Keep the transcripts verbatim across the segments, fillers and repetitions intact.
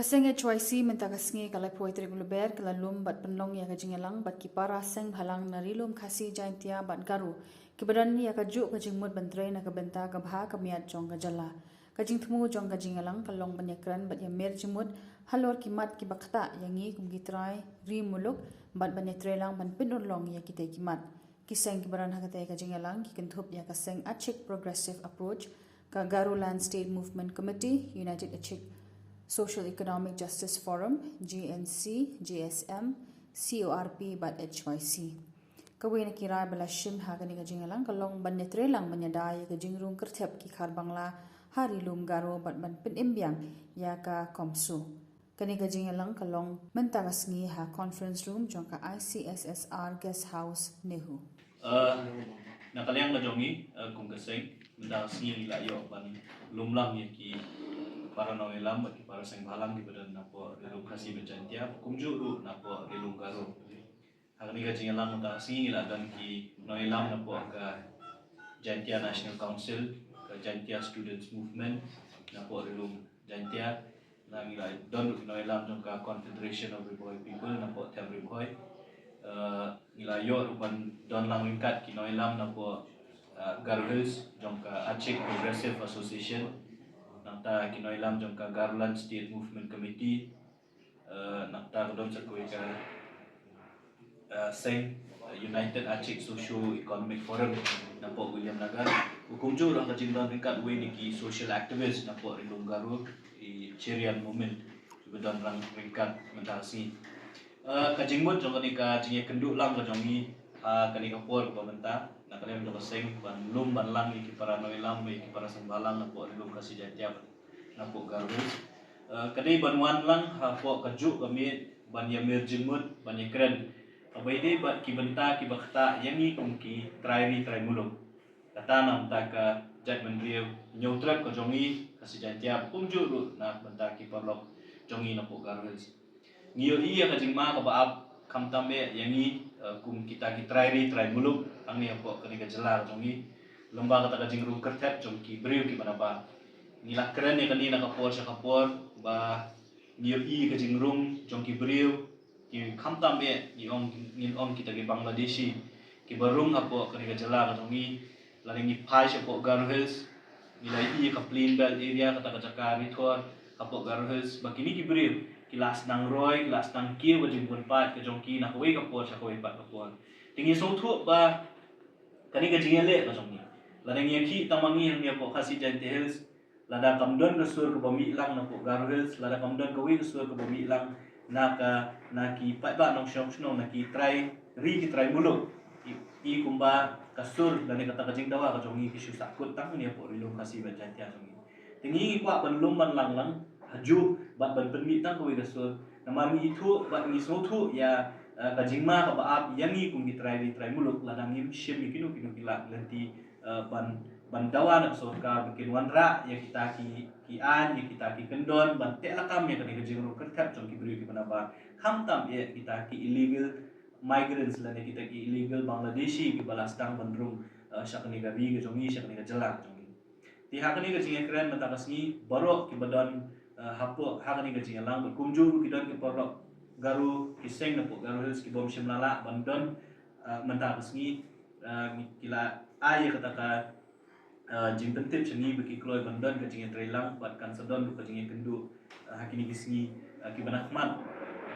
Ka seng H Y C mynta ka sngi ka laiphew tarik u Lber ka la lum bad pynlong ïa ka jingïalang bad ki para seng bhalang na Ri Lum Khasi Jaintia bad Garo kiba don ïa ka juh ka jingmut ban trei na ka bynta ka bha ka miat jong ka jylla. Ka jingthmu jong ka jingïalang ka long ban ïakren bad ïamir jingmut halor ki mat kiba ktah ïa ngi kum ki trai ri muluk bad ban ïatreilang ban pynurlong ïa kitei ki mat. Ki seng kiba don ha katei ka jingïalang ki kynthup ïa ka seng Achik Progressive Approach, ka Garoland State Movement Committee, United Achik Social Economic Justice Forum, G N C, G S M, C O R P bad H Y C. Kawei na ki rai ba la shim ha kane ka jingïalang ka long ban ïatreilang ban ïada ïa ka jingrung kyrthep ki khar Bangla ha Ri Lum Garo bad ban pynim biang ïa ka CoMSO. Kane ka jingïalang ka long mynta ka sngi ha conference room jong ka I C S S R Guest House, NEHU. Uh, na ka liang ka jong ngi, uh, kum ka seng, mynta ka sngi ngi la ïoh ban lum lang ïa ki para nongïalam bad ki para seng bhalang kiba don napoh Ri Lum Khasi bad Jaintia, kumjuh ruh napoh Ri Lum Garo. Ha kane ka jingïalang mynta ka sngi ngi la don ki nongïalam napoh ka Jaintia National Council, ka Jaintia Students Movement napoh Ri Lum Jaintia, na ngi la don ruh ki nongïalam jong ka Confederation of Ri Bhoi People napoh Them Ri Bhoi. Uh, ngi la ïoh ruh ban don lang ryngkat ki nongïalam napoh, uh, Garo Hills jong ka Achik Progressive Association, nangta ki nongïalam jong ka Garoland State Movement Committee, uh, nangta ka don sa kawei ka, uh, seng, uh, United Achik Socio Economic Forum napoh Williamnagar. Kumjuh ruh ka jingdon ryngkat uwei na ki social activist napoh Ri Lum Garo, i Cherian Momin, kiba don lang ryngkat mynta ka sngi. Uh, ka jingmut jong kane ka jingïakynduh lang ka jong ngi ha kane ka por kaba mynta, na ka liang jong ka seng ban lum ban lang ïa ki para nongïalam, ïa ki para seng bhalang napoh Ri Lum Khasi Jaintia bad napoh Garo Hills. Uh, ka dei ban wan lang hapoh ka juh ka miet ban ïamir jingmut, ban ïakren kaba ïadei bad ki bynta kiba ktah ïa ngi kum ki trai ri trai muluk. Kata na bynta ka jaitbynriew Hynñiewtrep ka jong ngi Khasi Jaintia, kumjuh ruh na bynta ki paralok jong ngi napoh Garo Hills. Ngi ïohi ïa ka jingma kaba ap khamtam eh ïa ngi, eh, kum kita ki trai ri trai muluk hangne hapoh kane ka jylla ka jong ngi, lyngba kata ka jingrung kyrthep jong ki briew kiba nabar. Ngi la kren ïa kane na ka por sha ka por ba ngi ïohi ka jingrung jong ki briew, ki khamtam eh, ngi ong, ngin ong kita ki Bangladeshi kiba rung hapoh kane ka jylla ka jong ngi. Lada ngi phai shapoh Garo Hills, ngi la ïohi ka Plain Belt area, kata ka jaka ri thor hapoh Garo Hills, ba kine ki briew ki la sdang roi, ki la sdang kiew ka jingbun paid ka jong ki na kawei ka por sha kawei pat ka por. Te ngi sngewthuh ba kane ka jingïaleh ka jong ngi, lada ngi ïakhih tang ma ngi hangne hapoh Khasi Jaintia Hills, lada kam don ka sur kaba mih lang napoh Garo Hills, lada kam don kawei ka sur kaba mih lang na ka, na ki paidbah nongshong shnong, na ki trai ri ki trai muluk, i, i kumba ka sur lane kata ka jingdawa ka jong ngi ki shu sahkut tang hangne hapoh Ri Lum Khasi bad Jaintia jong ngi. Te ngi ngi kwah ban lum ban lang lang ha juh bad ban pynmih tang kawei ka sur. Namar ngi ithuh bad ngi sngewthuh ïa, eh, ka jingma kaba ap ïa ngi kum ki trai ri trai muluk lada ngim shim ïa kino kino ki lad lynti, eh, ban, ban dawa na ka sorkar ba kin wanrah ïa kita ki, ki aiñ, ïa kita ki kyndon ban teh lakam ïa kane ka jingrung kyrthep jong ki briew kiba nabar, khamtam eh kita ki illegal migrants lane kita ki illegal Bangladeshi kiba la sdang ban rung, eh, sha kane ka ri ka jong ngi, sha kane ka jylla ka jong ngi. Te ha kane ka jingïakren mynta ka sngi, baroh kiba don, eh, hapoh ha kane ka jingïalang bad kumjuh ruh ki don ki paralok Garo, ki seng napoh Garo Hills kibym shym la lah ban don, eh, mynta ka sngi, eh, ki la ai ïa kata ka, eh, jingpyntip sha ngi ba ki kloi ban don ka jingïatreilang bad kan sa don ruh ka jingïakynduh, eh, ha kine ki sngi, eh, kiba na khmat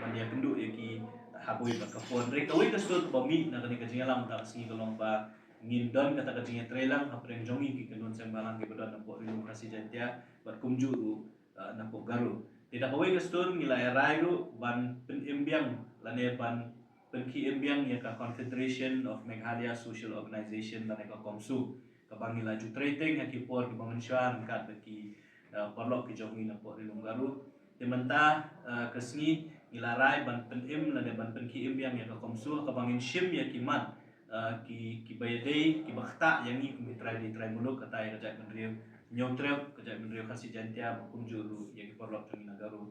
ban ïakynduh ïa ki ha kawei pat ka por. Hynrei kawei ka sur kaba mih na kane ka jingïalang mynta ka sngi ka long ba ngin don kata ka jingïatreilang hapdeng jong ngi ki kynhun seng bhalang kiba don napoh Ri Lum Khasi Jaintia bad kumjuh ruh, eh, napoh Garo. Te da kawei ka sur ngi la ïa rai ruh ban pynim biang lane ban pynkhie im biang ïa ka Confederation of Meghalaya Social Organization lane ka CoMSO, kaba ngi la ju trei teng ha ki por kiba mynshuwa ryngkat bad ki, eh, paralok ki jong ngi napoh Ri Lum Garo. Te mynta, eh, ka sngi ngi la rai ban pynim lane ban pynkhie im biang ïa ka CoMSO kaba ngin shim ïa ki mat, eh, ki, kiba ïadei, kiba ktah ïa ngi kum ki trai ri trai muluk, kata ïa ka jaitbynriew Hynñiewtrep, ka jaitbynriew Khasi Jaintia bad kumjuh ruh ïa ki paralok jong ngi na Garo.